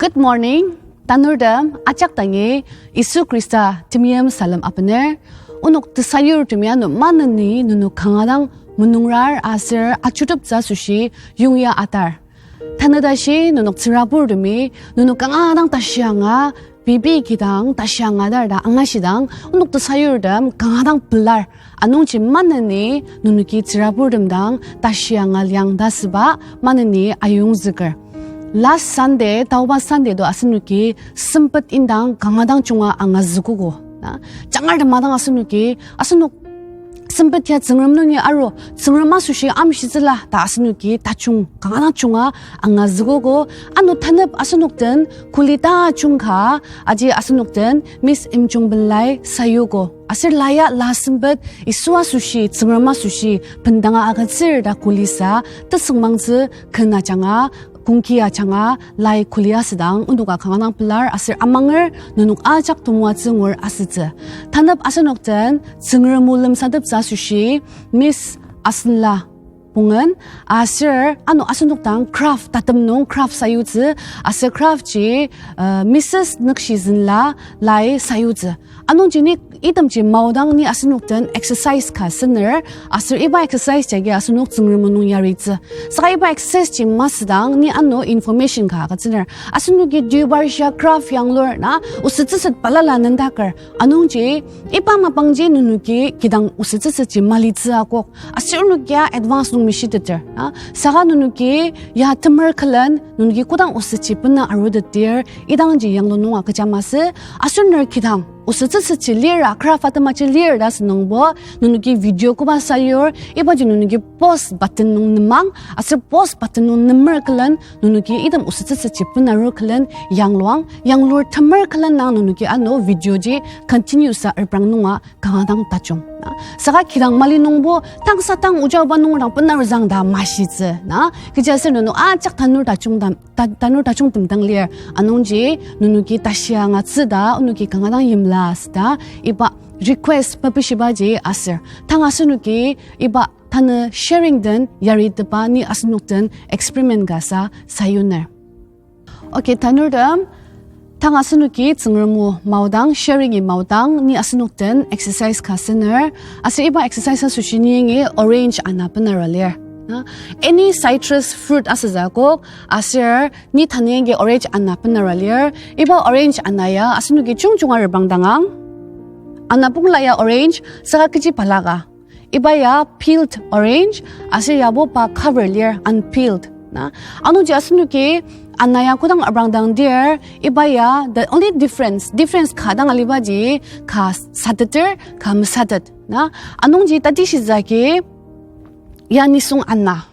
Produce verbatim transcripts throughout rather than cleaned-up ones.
Good morning. Tanurtem ajak dangi Yisu Khrista temeim salem abener. Onok tesayurtemi ano maneni nenok kanga dang menungrar aser achuteptsü asoshi yongya atar. Tanü tashi nenok tsüraburtemi nenok kanga dang tashi anga, pei kidang tashi anga dar ta angashidang, onok tesayurtem kanga dang pelar. Anungji maneni nenoki tsüraburtem dang tashi anga liang ta süba maneni ayongzüker. Last Sunday, taoba Sunday to asenoki sempet indang kanga dang junga angazükogo. Na, jangar tema dang asenoki, asenok sempet ya Tsüngrem nungi aru, Tsüngrem asoshi amshitsüla ta asenoki tajung kanga dang junga angazükogo. Ano tanep asenok den kuli tajung ka, aji asenok den Miss Imjungbenlai sayugo. Aser la ya la sempet Yisu asoshi, Tsüngrem asoshi bendanga agütsür ta kulisa tesüngmangtsü ken ajanga, kongki ajanga lai kuli asüdang onoka kanga dang pelar aser amanger nenok ajak temoatsü ngur asütsü. Tanep asenok den Tsüngrem o lemsateptsü asoshi Miss Asenla Pungen, aser ano asenok dang craft tatem nung craft sayutsü, aser craft ji, uh, Missus Nükshizenla lai sayutsü. Anungji ni itemji maodang ni asenok den exercise ka sener, aser iba exercise jagi asenok Tsüngrem o nung yaritsü. Saka iba exercise ji masüdang ni ano information ka agütsüner. Asenoki deobarshia craft yanglur na, osütsüset balala nendaker. Anungji, iba mapangji nenoki kidang osütsüsetji malitsü akok. Aser nenokia advance nung mishiteter, na. Saka nenoki ya temer külen, nenoki kodang osütsü bena aruteter, idangji yanglu nunga kecha masü. Aser ner kidang osütsüsetji lir, craft atemaji lir ta asünungbo, nenoki video koba sayur, ibaji nenoki pause button nung nemang, aser pause button nung nemer külen, nenoki item osütsüsetji bena aru külen yangluang, yanglur temer külen nung nenoki ano video ji continue sa reprang nunga kanga dang tajung. Na, saka kidang mali nungbo tangsa tang oja oba nunger dang benaru zang ta mashitsü. Na, kechiaser nenok ajak tanur tajung dang, ta-, tanur tajungtem dang lir. Anungji nenoki tashi angatsü ta, onoki kanga dang yimla süta, iba request mepishibaji aser. Tang asenoki iba tanü sharing den yaritepa ni asenok den experiment ka sa sayuner. Okay, tanurtem, tang asenoki Tsüngrem o maodang, sharing-i maodang, ni asenok den exercise ka sener. Aser iba exercise asoshi ni yangi orange ana benara lir. Na, any citrus fruit asütsü akok, aser ni tanü yangi orange ana benara lir. Iba orange ana ya asenoki jungjunga reprangdangang. Ana pongla ya orange, saka kechi balaka. Iba ya peeled orange, aser yabo pa cover lir, unpeeled. Na, anungji asenoki ana ya kodang abrangdang dir, iba ya the only difference, difference ka dang alibaji ka sateter, ka mesatet. Na, anungji tatishitsü agi ya nisung ana.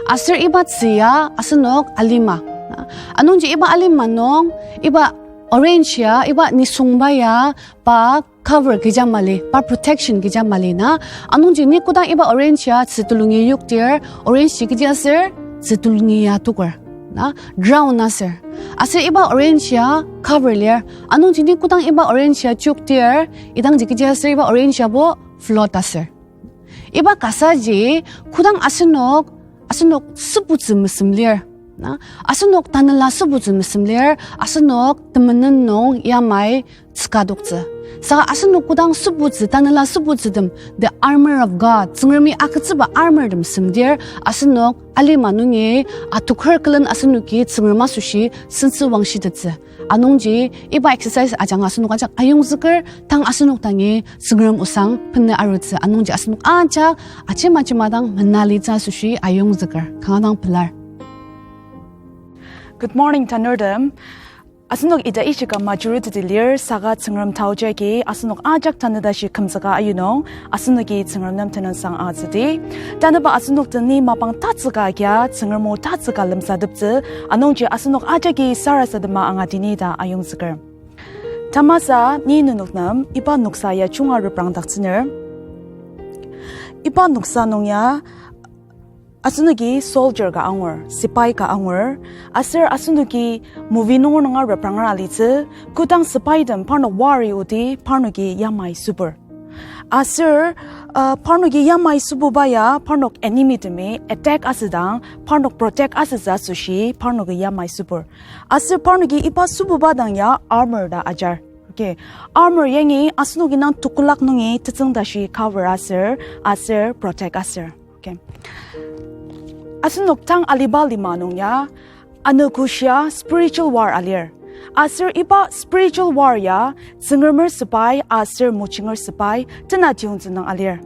Aser iba tzü ya asenok alima. Na, anungji iba alima nung, iba orange ya, iba nisungba ya, pa cover kecha mali, pa protection kecha mali na. Anungji ni kodang iba orange ya tzü telungi yokdir, orange ji kechi aser, tzü telungi ya toker. Na, drown aser. Aser iba orange ya cover lir. Anungji ni kodang iba orange ya chokdir, idangji kechi aser iba orange yabo float aser. Iba kasaji, kodang asenok, asenok sübutsü mesem lir. Na, asenok tanela sübutsü mesem lir, asenok temenen nung yamai tsükadoktsü. Saka asenok kodang sübutsü, tanela sübutsütem, the armor of God, Tsüngremi agütsüba armortem semdir, asenok alima nungi atoker külen asenoki Tsüngrem asoshi sentsü wangshitettsü. Anungji iba exercise ajanga asenok ajak ayongzüker, tang asenok dangi Tsüngrem osang penne arutsü, anungji asenok ajak ajema ajema dang menalitsü asoshi ayongzüker, kanga dang pelar. Good morning, tanurtem. Asenok ita ishika majority ti lir, saka Tsüngrem taoji agi asenok ajak tanü tashi kümzüka ayunung, asenoki Tsüngrem nem tenüngsang atsüdi. Tanüba asenok teni mapang tatsüka kia, Tsüngrem o tatsüka lemsateptsü, anungji asenok ajaki sarasadema angatini ta ayongzüker. Tamasa ni nenok nem iba noksa ya chunga reprangdaktsüner. Iba noksa nung ya asenoki soldier ka angur, sipai ka angur, aser asenoki movie nunger nunga reprangera alitsü, kodang sipaitem parnok wari odi parnoki yamai sübur. Aser, uh, parnoki yamai sübuba ya parnok enemy temi attack asüdang, parnok protect asütsü asoshi parnoki yamai sübur. Aser parnoki iba sübuba dang ya armor ta ajar. Okay. Armor yangi asenok indang tekolak nungi tetsüng tashi cover aser, aser protect aser. Okay. Asenok tang aliba lima nung ya, anogoshia spiritual war alir. Aser iba spiritual war ya, Tsüngremer sepai aser mojinger sepai tena tiyongtsü nung alir.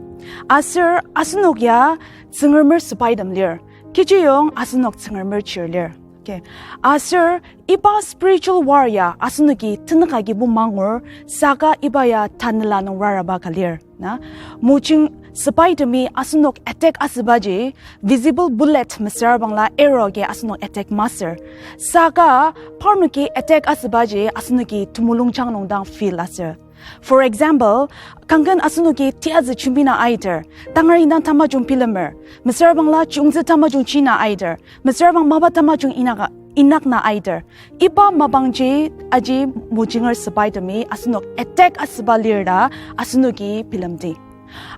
Aser asenok ya Tsüngremer sepaitem lir. Kechiyong asenok Tsüngremer chir lir. Okay. Aser iba spiritual war ya asenoki tenük agibo mangur, saka iba ya tanela nung raraba ka lir. Na, mojing sepaitemi asenok attack asübaji, visible bullet mesüra bangla arrow agi asenok attack masür. Saka parnoki attack asübaji asenoki temulungjang nung dang feel asür. For example, kangken asenoki tiyazü jembina aiter, tangar indang tamajung bilemer, mesüra bangla chiyungtsü tamajung china aiter, mesüra bang mapa tamajung inaka, inakna aiter. Iba mapangji aji mojinger sepaitemi asenok attack asüba lir ta asenoki bilemdi.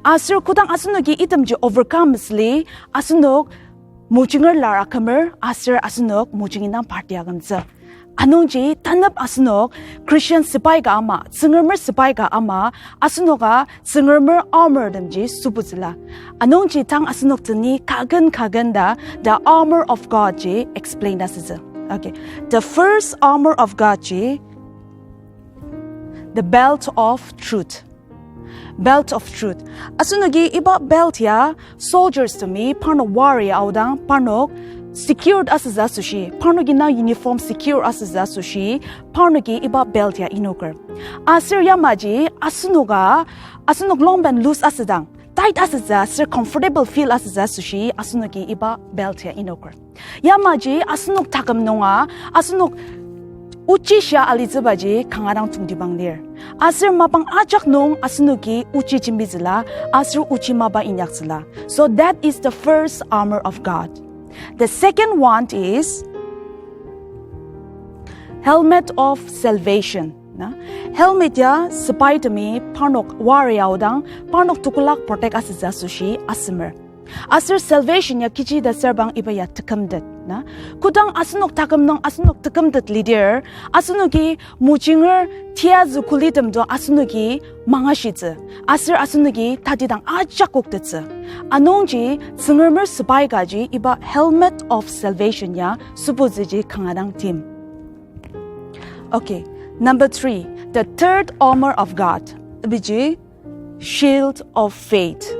Aser kodang asenoki itemji overcome mesüli, asenok mojinger lar akümer, aser asenok mojing indang party akümtsü. Anungji tanep asenok Christian sepai ka ama, Tsüngremer sepai ka ama, asenoka Tsüngremer armor temji sübutsüla. Anungji tang asenok teni kaken kaken ta, the armor of God ji explain asütsü. Okay. The first armor of God ji, the belt of truth. Belt of truth. Asenoki iba belt ya soldiers temi parnok war ya aodang parnok secured asütsü asoshi, parnoki na uniform secure asütsü asoshi, parnoki iba belt ya inoker. Aser yamaji asenoka, asenok long pant loose asüdang, tight asütsü aser comfortable feel asütsü asoshi, asenoki iba belt ya inoker. Yamaji asenok taküm nunga, asenok ochi shia alitsübaji kanga dang tongtibang lir. Aser mapang ajak nung asenoki ochi jembitsüla, aser ochi mapa inyaktsüla. So that is the first armor of God. The second one is helmet of salvation. Na, helmet ya sepaitemi parnok wari aodang, parnok tekolak protect asütsü asoshi asemer. Aser salvation ya kechi ta sür bang iba ya tekümtet, na. Kodang asenok taküm nung asenok tekümtet lidir, asenoki mojinger tiyazü kulitem to asenoki mangashitsü. Aser asenoki tatidang ajak koktettsü. Anungji Tsüngremer sepai kaji iba helmet of salvation ya sübutsüji kanga dang tim. Okay, number three, the third armor of God. Ibiji shield of faith.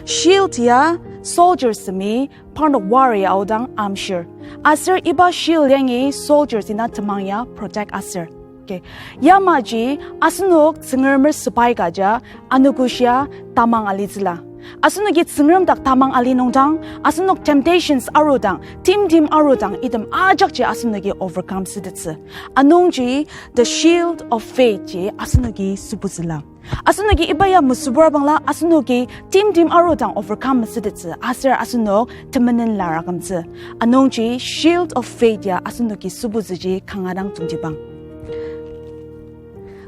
Shield ya soldiers temi parnok wari aodang amshir. Aser iba shield yangi soldiers indang temang ya protect asür. Okay. Yamaji asenok Tsüngremer sepai kaja anogoshia tamang alitsüla. Asenoki Tsüngrem dak tamang ali nungdang, asenok temptations arudang, timtem arudang, item ajakji asenoki overcome sütettsü. Anungji the shield of faith ji asenoki sübutsüla. Asenoki iba ya mesübur bangla, asenoki timtem arudang overcome sütettsü, aser asenok temenen lar akümtsü. Anungji shield of faith ya asenoki sübutsüji kanga dang tongtibang.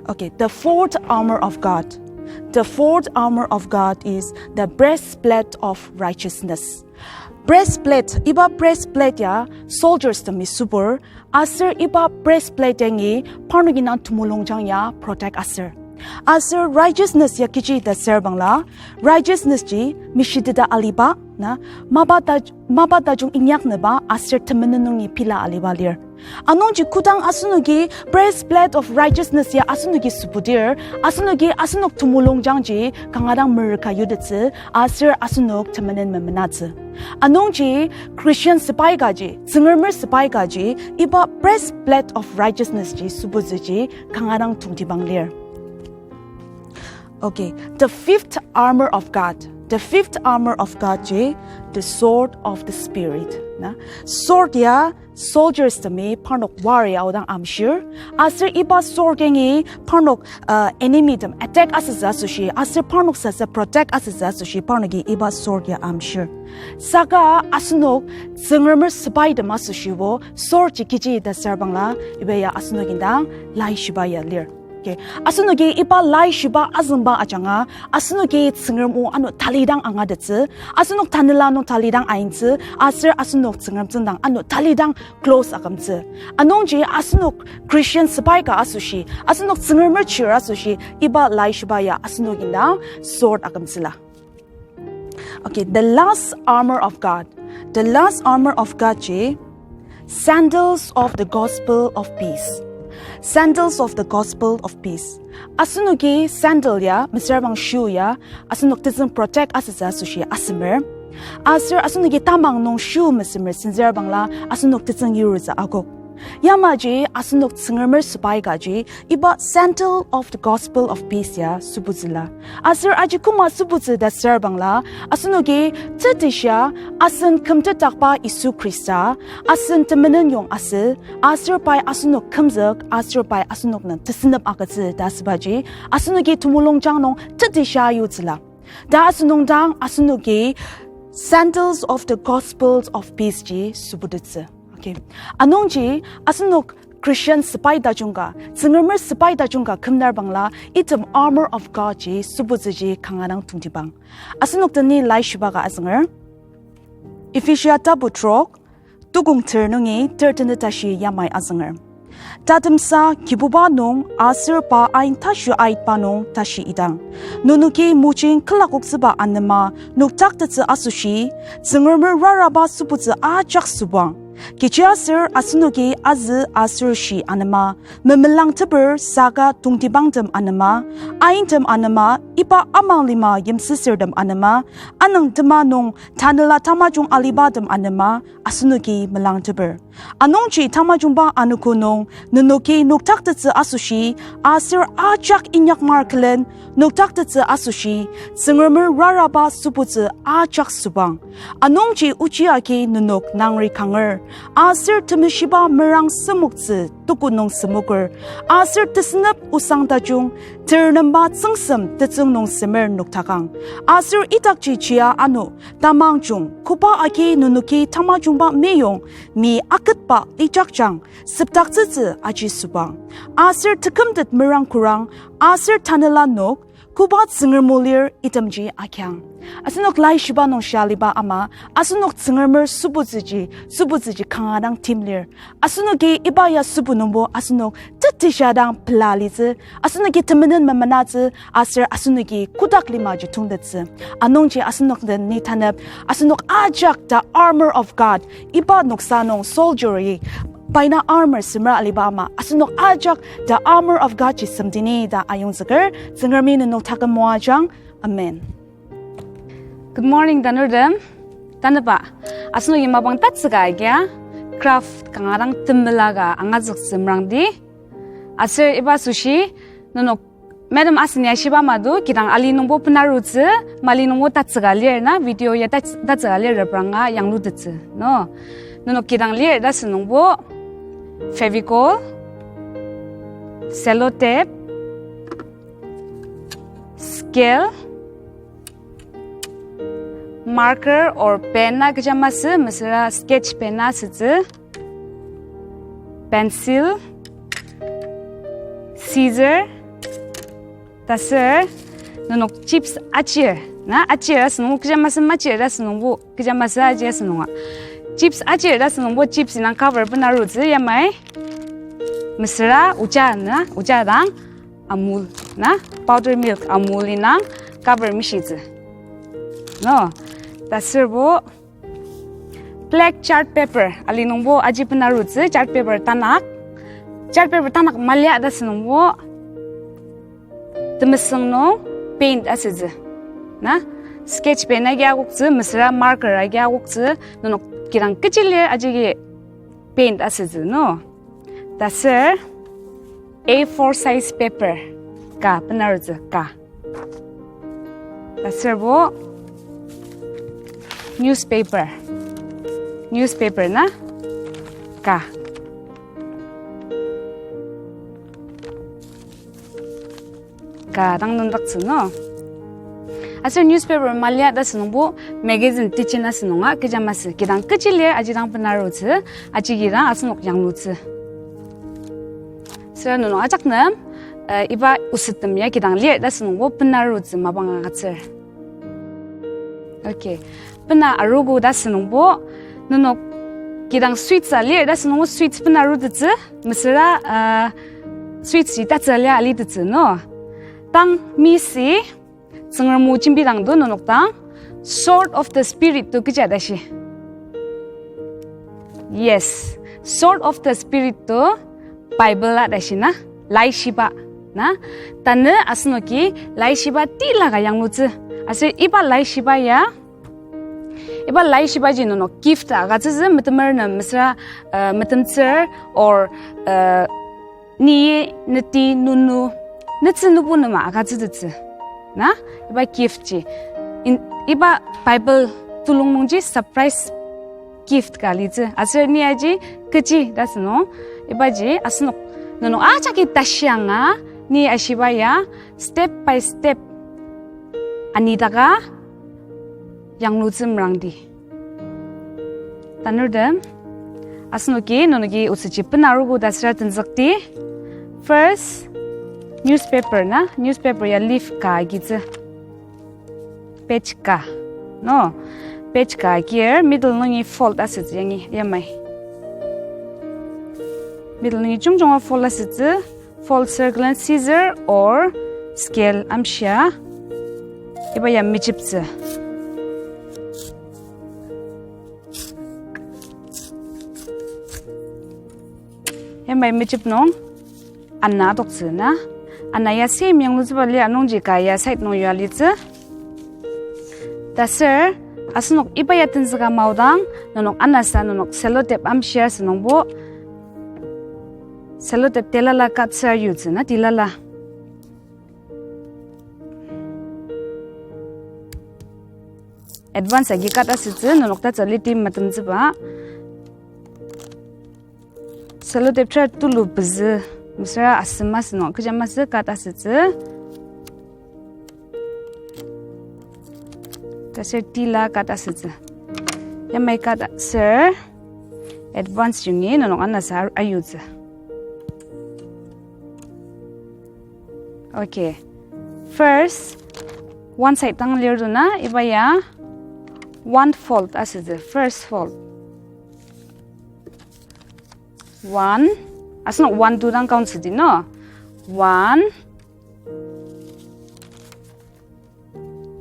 Okay, the fourth armor of God. The fourth armor of God is the breastplate of righteousness. Breastplate, iba breastplate ya soldiers temi sübur, aser iba breastplate yangi parnok indang temulungjang ya protect asür. Aser righteousness ya kechi ta sür bangla, righteousness ji mishiteta aliba, na, mapa ta, mapa tajung inyaknüba aser temenen nungi pila aliba lir. Anungji kodang asenoki breastplate of righteousness ya asenoki sübudir, asenoki asenok temulungjangji kanga dang merüka yutettsü, aser asenok temenen memenatsü. Anungji Christian sepai kaji, Tsüngremer sepai kaji, iba breastplate of righteousness ji sübutsüji kanga dang tongtibang lir. Okay, the fifth armor of God. The fifth armor of God ji the sword of the Spirit. Na, sword ya soldiers temi parnok wari aodang amshir. Aser iba sword yangi parnok, uh, enemy tem attack asütsü asoshi, aser parnok sasa protect asütsü asoshi, parnoki iba sword ya amshir. Saka asenok Tsüngremer sepaitem asoshibo sword ji kechi ta sür bangla, iba ya asenok indang laishiba ya lir. Okay. Asenoki iba laishiba azüngba ajanga, asenoki Tsüngrem o ano talidang angatettsü, asenok tanela nung talidang aintsü, aser asenok Tsüngrem tsüngdang ano talidang close akümtsü. Anungji asenok Christian sepai ka asoshi, asenok Tsüngremer chir asoshi, iba laishiba ya asenok indang sword akümtsüla. Okay, the last armor of God. The last armor of God ji, sandals of the gospel of peace. Sandals of the gospel of peace. Asenoki sandal ya, mesüra bang shoe ya, asenok tetsüng protect asütsü asoshi asemer. Aser asenoki tamang nung shoe mesümer senzüra bangla, asenok tetsüng yurutsü akok. Yamaji asenok Tsüngremer sepai kaji, iba sandal of the gospel of peace ya sübutsüla. Aser aji koma sübutsü ta sür bangla, asenoki tetishia asen kümtetakba Yisu Khrista, asen temenen yong asü, aser pai asenok kümzük, aser pai asenok nem tesünep agütsü ta asübaji, asenoki temulungjang nung tetishia yutsüla. Ta asünung dang asenoki sandals of the gospels of peace ji sübutettsü. Okay. Anungji asenok Christian sepai tajung ka, Tsüngremer sepai tajung ka kümner bangla, item armor of God ji sübutsüji kanga dang tongtibang. Asenok teni laishiba ka azünger. Ephesia tapu trok, tukong ter nungi ter tenet tashi yamai azünger. Tatemsa Kibuba nung aser pa ain tashiaitba nung tashi idang, nenoki mojing külakoktsüba anema noktaktettsü asoshi, Tsüngremer raraba sübutsü ajak sübang. Kechiaser asenoki azü aser shi anema, memelangteper saka tongtibangtem anema, aintem anema, iba amang lima yimsüsürtem anema, anüngtema nung tanela tamajung alibatem anema, asenoki melangteper. Anungji tamajungba anogo nung nenoki noktaktettsü asoshi, aser ajak inyak mar külen noktaktettsü asoshi, Tsüngremer raraba sübutsü ajak sübang. Anungji ochi agi nenok nangri kanger, Aser temeshiba merang semoktsü tuku nung semoker. Aser tesünep osang tajung, ternemba tsüngsem tetsüng nung semer noktakang. Aser idakji chia ano, tamangjung, koba agi nenoki tamajungba meyong, mi aketba lijakjang, septaktsütsü aji sübang. Aser tekümtet merang kurang, aser tanela nok, koba Tsüngrem o lir itemji agiang. Asenok laishiba nung shia aliba ama, asenok Tsüngremer sübutsüji, sübutsüji kanga dang tim lir. Asenoki iba ya sübu nungbo asenok tetishia dang pela litsü, asenoki temenen memenatsü, aser asenoki kotak limaji tongtettsü. Anungji asenok den ni tanep, asenok ajak the armor of God, iba noksa nung soldier-i, pai na armor semer aliba ama, asenok ajak the armor of God ji semtini ta ayongzüker, Tsüngremi nenok taküm moajang. Amen. Good morning, tanurtem. Tanüba, asenoki mapang tatsüka agia, craft kanga dang temela ka angazüktsü merangdi. Aser iba asoshi, nenok madam aseni ashiba ama do, kidang ali nungbo benarutsü, mali nungbo tatsüka lir na, video ya tats-, tatsüka lir repranga yanglutettsü, no. Nenok kidang lir ta asünungbo, Fevicol, sellotape, scale, marker or pen na kecha masü, mesüra sketch pen na asütsü, pencil, scissor, taser, nenok chips achir, na achir asünung, kecha masü machir ta asünungbo, kecha masü aji asünunga. Chips achir ta asünungbo chips indang cover benarutsü yamai. Mesüra oja na, oja dang Amul na, powder milk Amul indang cover mishitsü. No, taserbo black chart paper, ali nungbo aji benarutsü chart paper tanak. Chart paper tanak malia ta asünungbo temesüng nung paint asütsü. Na, sketch pen agi akoktsü, mesüra marker agi akoktsü, nenok kidang kechi lir ajigi paint asütsü, no. Taser A four size paper ka benarutsü ka. Taserbo newspaper. Newspaper na ka. Ka dang nüngdaktsü, no. Aser newspaper malia ta asünungbo magazine teaching asünunga kecha masü kidang kechi lir aji dang benarutsü, aji kidang asenok yanglutsü. Süra nenok ajak nem, eh, iba osettem ya kidang lir ta asünungbo benarutsü mapang agütsür. Okay. Bena arogo ta asünungbo, nenok kidang sweets a lir ta asünungbo sweets benarutettsü, mesüra, uh, sweets ji tatsü lia alitettsü, no. Tang misi, Tsüngrem o jembidang do nenok dang, sword of the Spirit to kecha tashi. Yes, sword of the Spirit to Bible a tashi na, laishiba na. Tanü asenoki laishiba tila ka yanglutsü. Aser iba laishiba ya, iba laishibaji nenok gift agütsütsü, metemer nem mesüra, uh, metemtsür, or, uh, ni, neti, nunu, netsü nubu nema agütsütettsü. Na, iba gift ji. In, iba Bible tulung nungji surprise gift ka litsü. Aser ni aji kechi ta asünung, ibaji asenok, nenok ajaki tashianga, ni ashiba ya step by step anidaka yanglutsü merangdi. Tanurtem, asenoki nenoki osetji bena arogo ta süra tenzükdi. First, newspaper na, newspaper ya leaf ka agitsü. Page ka. No, page ka agir middle nungi fold asütsü yangi yamai. Middle nungi jungjunga fold asütsü. Fold circle and scissor or scale amshia. Iba ya mejeptsü. Yamai mejep nung ana adoktsü na. Ana ya same yanglutsüba lir anungji ka ya side nung yua litsü. Taser, asenok iba ya tenzüka maodang, nenok anasa nenok sellotape amshia asünungbo, sellotape tilala cut süa yutsü na tilala. Advance agi cut asütsü, nenok tatsü liti matemtsüba. Sellotape tulu pezü, mesüra asem asünung, kecha masü cut asütsü. Taser tila cut asütsü. Yamai cut aser advance jungi nenok anasa ayutsü. Okay. First, one side dang lir duna, iba ya one fold asütsü, first fold. One, asenok one, two dang count südi no. One,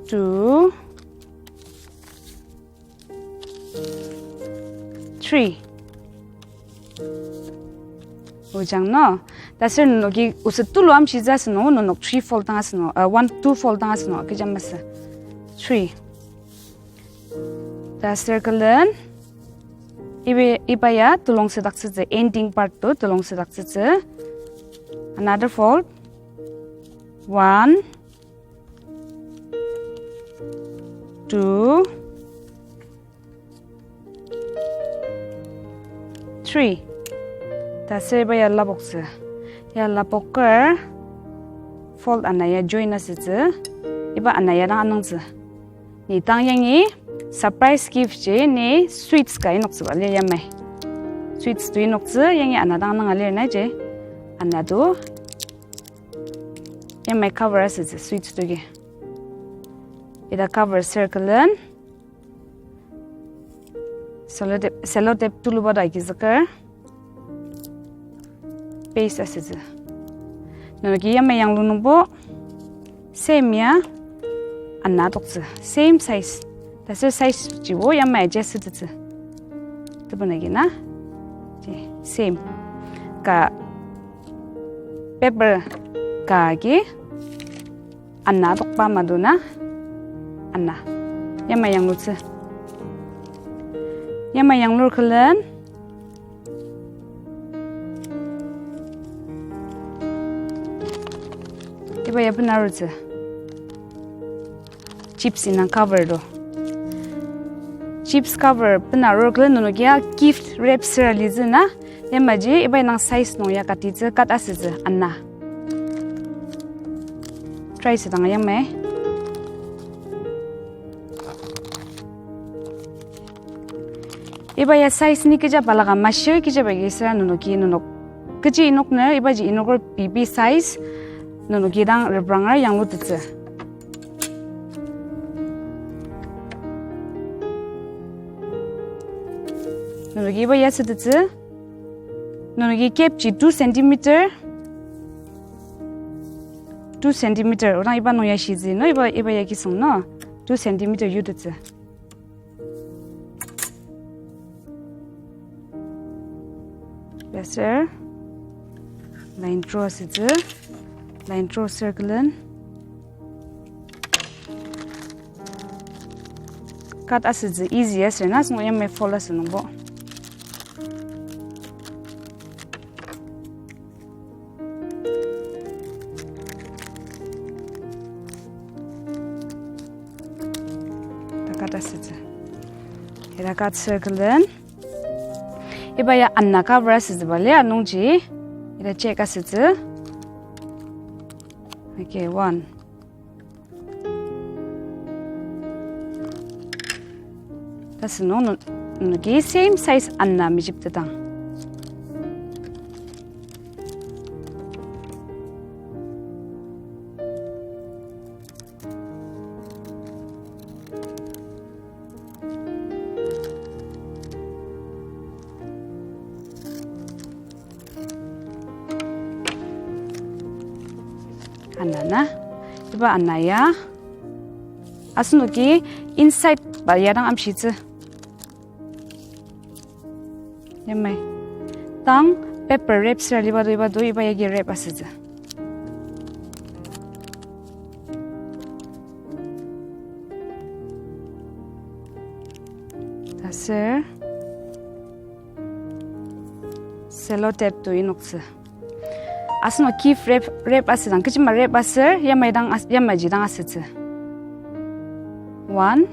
two, three. Ojang no. Taser nenoki oset tulu amshitsü asünung, nenok three fold dang asünung, uh, one, two fold dang asünung, kecha masü. Three. Taser külen, iba, iba ya telung sedaktsütsü, ending part to telung sedaktsütsü. Another fold. One, two, three. Taser iba ya lapoktsü. Ya lapoker fold ana ya join asütsü. Iba ana ya dang anungtsü. Ni tang yangi surprise gift ji ni sweets ka inoktsüba lir yamai. Sweets to inoktsü yangi ana dang nanga lir na ji. Ana to yamai cover asütsü sweets togi. Ita cover circle-en sellotape, sellotape tuluba to agizüker paste asütsü. Nenoki yamai yanglu nungbo same ya ana toktsü, same size. Taser size jibo yamai adjust asütsü. Tebena agi na. Ji, same. Ka paper ka agi ana tokba maduna ana. Yamai yanglutsü. Yamai yanglur külen. Iba ya bena arutsü. Chips indang cover to. Chips cover bena arur külen nenoki ya gift wrap süra litsü na. Yamaji iba indang size nung ya katitsü cut asütsü ana. Try asüdang yamai. Iba ya size ni kecha balaka mashir kecha bagi süra nenoki nenok kechi inokner ibaji inoker pipi size nenoki dang repranger yanglutettsü. Nenoki iba ya sütettsü. Nenoki cap ji two centimeter. Two centimeter. Odang iba nung ya shitsü no iba, iba ya kisüng no. Two centimeter yutettsü. Taser line draw asütsü, line draw circle-en cut asütsü easy aser na asenok yamai fold asü nungbo. Ta cut asütsü. Ita cut circle-en. Iba ya ana cover asütsüba lir anungji. Ita check asütsü. Okay, one. Tasünung nenoki same size ana mejiptetang. Ana na, iba ana ya. Asenoki inside ba ya dang amshitsü. Yamai. Tang paper wrap süra liba to iba to iba yagi wrap asütsü. Taser sellotape to inoktsü. Asenok gift wrap, wrap asüdang, kechima wrap aser, yamai dang as-, yamaji dang asütsü. One,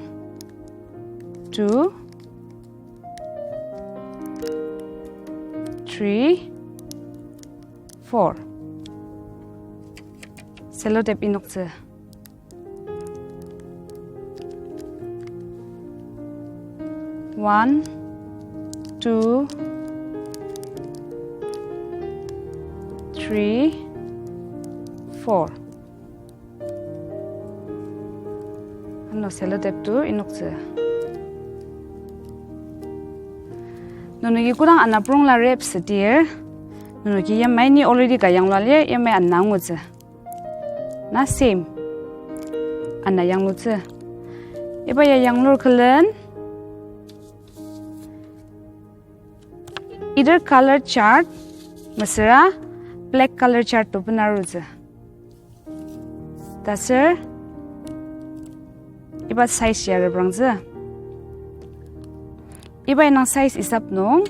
two, three. three, four. Sellotape inoktsü. One, two, three, four. Ano sellotape to inoktsü. Nenoki kodang ana prongla wrap südir, nenoki yamai ni already ka yanglua lir, yamai ana ngutsü. Na same. Ana yanglutsü. Iba ya yanglur külen, either color chart, mesüra black color chart to benarutsü. Taser, iba size ya reprangtsü. Iba indang size isap nung,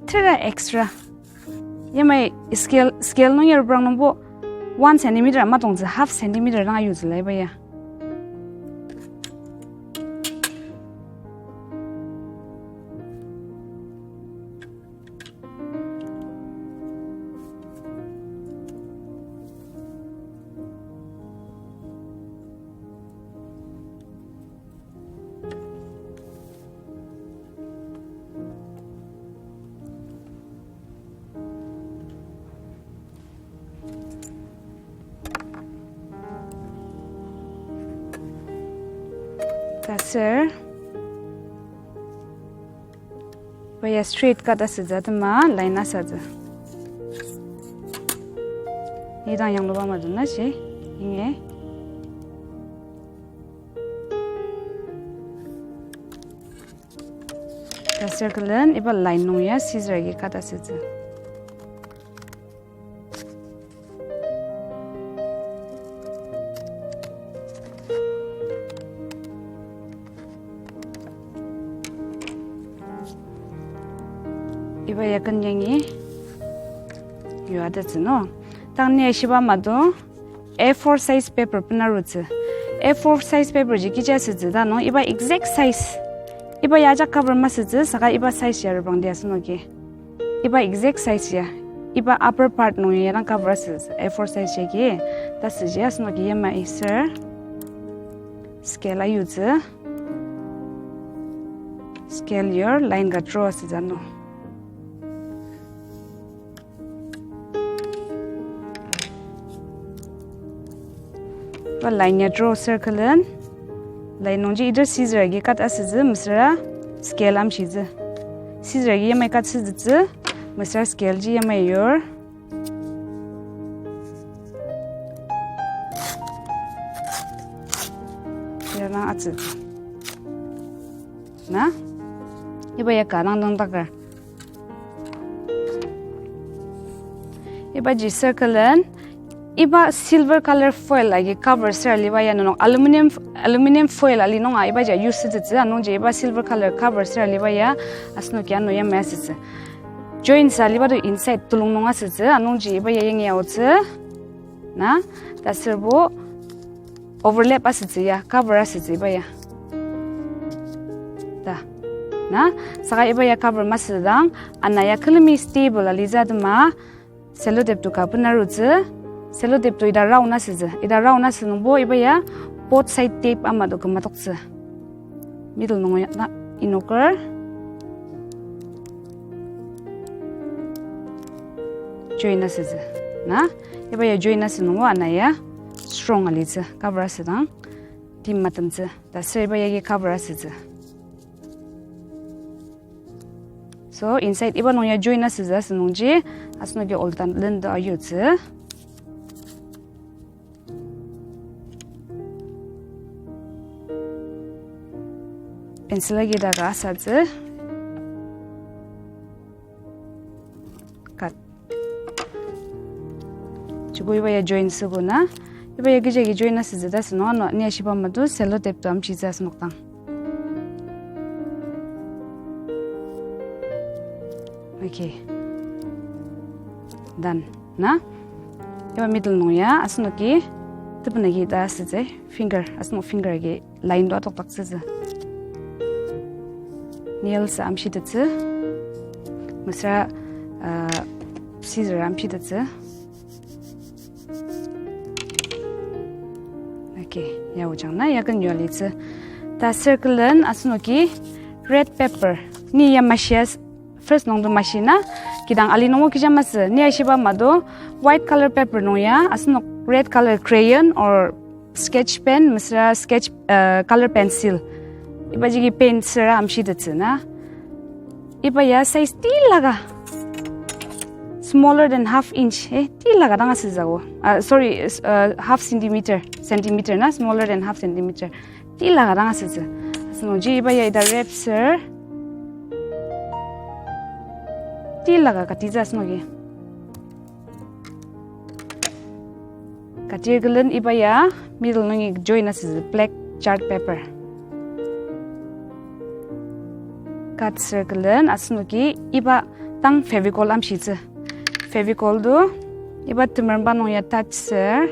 tera extra. Yamai scale, scale nung ya reprang nungbo one centimeter ama tongtsü, half centimeter dang ayutsüla iba ya. Taser, iba ya straight cut asütsü atema line asatsü. Idang yangluba madang na shi, inge. Taser külen iba line nung ya scissor agi cut asütsü. Iba ya ken yangi yua tetsü no. Tang ni ashiba mado A four size paper benarutsü. A four size paper ji kechi asütsü ta nung iba exact size. Iba ya ajak cover masütsü saka iba size ya reprangdi asenoki. Iba exact size ya. Iba upper part nung ya dang cover asütsü. A four size ya ki. Ta süji asenoki yamai ser scale ayutsü. Scale yur line ka draw asütsü ano. Iba line ya draw circle-en, line nungji either scissor agi cut asütsü mesüra scale amshitsü. Scissor agi yamai cut asütsü mesüra scale ji yamai yur. Ya dang atsü. Na? Iba ya ka dang dang takar. Iba ji circle-en, iba silver color foil agi cover ser aliba ya nenok aluminium, aluminium foil ali nunga iba ja use sütsütsü, anungji iba silver color cover ser aliba ya asenoki ano yamai asütsü. Join sa aliba to inside tulung nung asütsü, anungji iba ya yangi aotsü. Na, taserbo overlap asütsü ya, cover asütsü iba ya. Ta. Na, saka iba ya cover masüdang, ana ya külemi stable alitsü atema, sellotape to ka benarutsü, sellotape to ita round asütsü. Ita round asünungbo iba ya both side tape ama to kümatoktsü. Middle nung ya na inoker. Join asütsü. Na, iba ya join asünungbo ana ya strong alitsü. Cover asüdang. Tim matemtsü. Taser iba yagi cover asütsü. So, inside iba nung ya join asütsü asünungji, asenoki oltan lendo ayutsü. Pencil agi daka asatsü. Cut. Joko iba ya join süko na. Iba ya kechi agi join asütsü ta asünung ano ni ashiba mado sellotape to amshitsü asenok dang. Okay. Done. Na? Iba middle nung ya, asenoki, tepen agi ta asütsü, finger, asenok finger agi line to atokdaktsütsü. Nails amshitettsü. Mesüra, uh, Scissor amshitettsü. Okay, ya ojang na, ya ken yua litsü. Ta circle-en asenoki red paper. Ni ya mashia s-, first nungdo mashi na, kidang ali nungo kija masü. Ni ya shiba mado white color paper nung ya, asenok red color crayon or sketch pen, mesüra sketch, uh, color pencil. Iba jagi paint süra amshitettsü na. Iba ya size tilaka. Smaller than half inch, eh, tilaka dang asütsü ako. Uh, sorry, s-, uh, half centimeter, centimeter na, smaller than half centimeter. Tilaka dang asütsü. Asenoki iba ya ita wrap ser. Tilaka katitsü asenoki. Katir külen iba ya middle nungi join asütsü black chart paper. Cut ser külen asenoki iba dang Fevicol amshitsü. Fevicol to iba temeremba nung ya touch ser.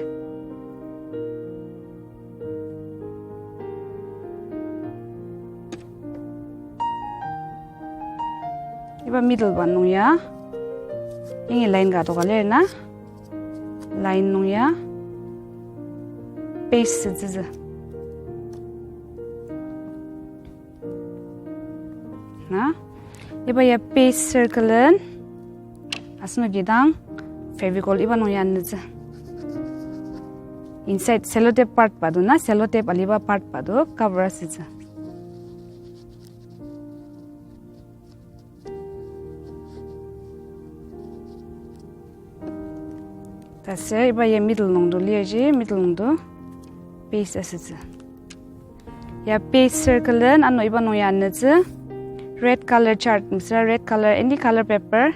Iba middle ba nung ya, yangi line ka adoka lir na, line nung ya, paste sütsütsü. Na, iba ya paste ser külen, asenoki dang Fevicol iba nung ya anütsü. Inside sellotape part ba to na, sellotape aliba part ba to cover asütsü. Taser iba ya middle nungdo lirji, middle nungdo paste asütsü. Ya paste ser külen ano iba nung ya anütsü red color chart, mesüra red color, any color paper.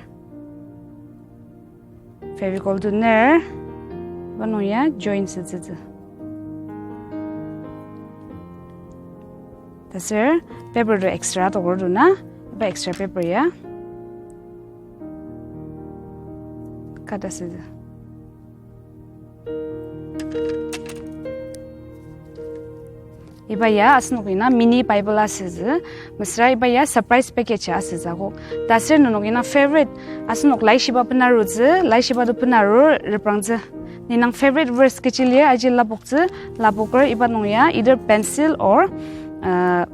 Fevicol to ner, iba nung ya join sütsütsü. Taser paper to extra adoker to na, iba extra paper ya cut asütsü. Iba ya asenok ina mini Bible asütsü, mesüra iba ya surprise package asütsü akok. Taser nenok ina favorite, asenok laishiba benarutsü, laishiba to benarur reprangtsü. Ni nang favorite verse kechi lir aji lapoktsü, lapoker iba nung ya either pencil or, uh,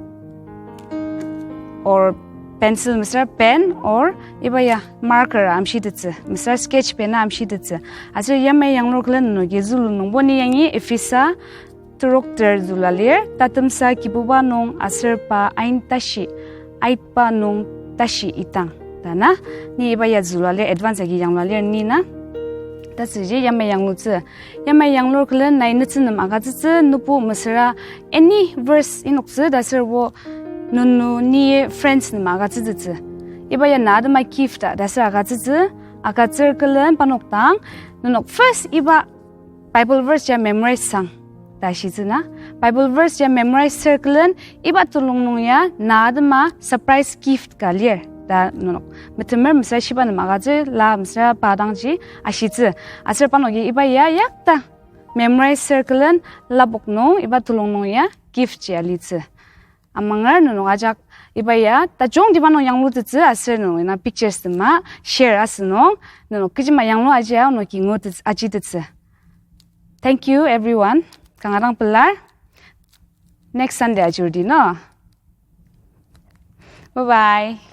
or pencil mesüra pen or iba ya marker amshitettsü, mesüra sketch pen amshitettsü. Aser yamai yanglur külen nenoki zülu nungbo ni yangi Ephesa terok ter züla lir, tatemsa Kibuba nung aser pa ain tashi, aitba nung tashi itang. Ta na, ni iba ya züla lir, advance agi yangla lir ni na. Tasüji yamai yanglutsü. Yamai yanglur külen nai netsü nem agütsütsü, nübu mesüra any verse inoktsü, taser bo nunu ni friends nem agütsütsütsü. Iba ya na atema gift ta, taser agütsütsü, agütsür külen parnok dang, nenok first iba Bible verse ya memorize sang ta shitsü na. Bible verse ya memorize ser külen iba telung nung ya na atema surprise gift ka lir ta nenok metemer mesüra shiba nem agütsür, la mesüra pa dangji ashitsü. Aser parnoki iba ya yakta memorize ser külen lapok nung iba telung nung ya gift ji alitsü. Amanger nenok ajak iba ya tajungtiba nung yanglutettsü aser nenok ina pictures tema share asünung nenok kechima yanglu ajia onoki ngu tet-, ajitettsü. Thank you everyone. Kanga dang pelar. Next Sunday ajurdi no. Bye bye.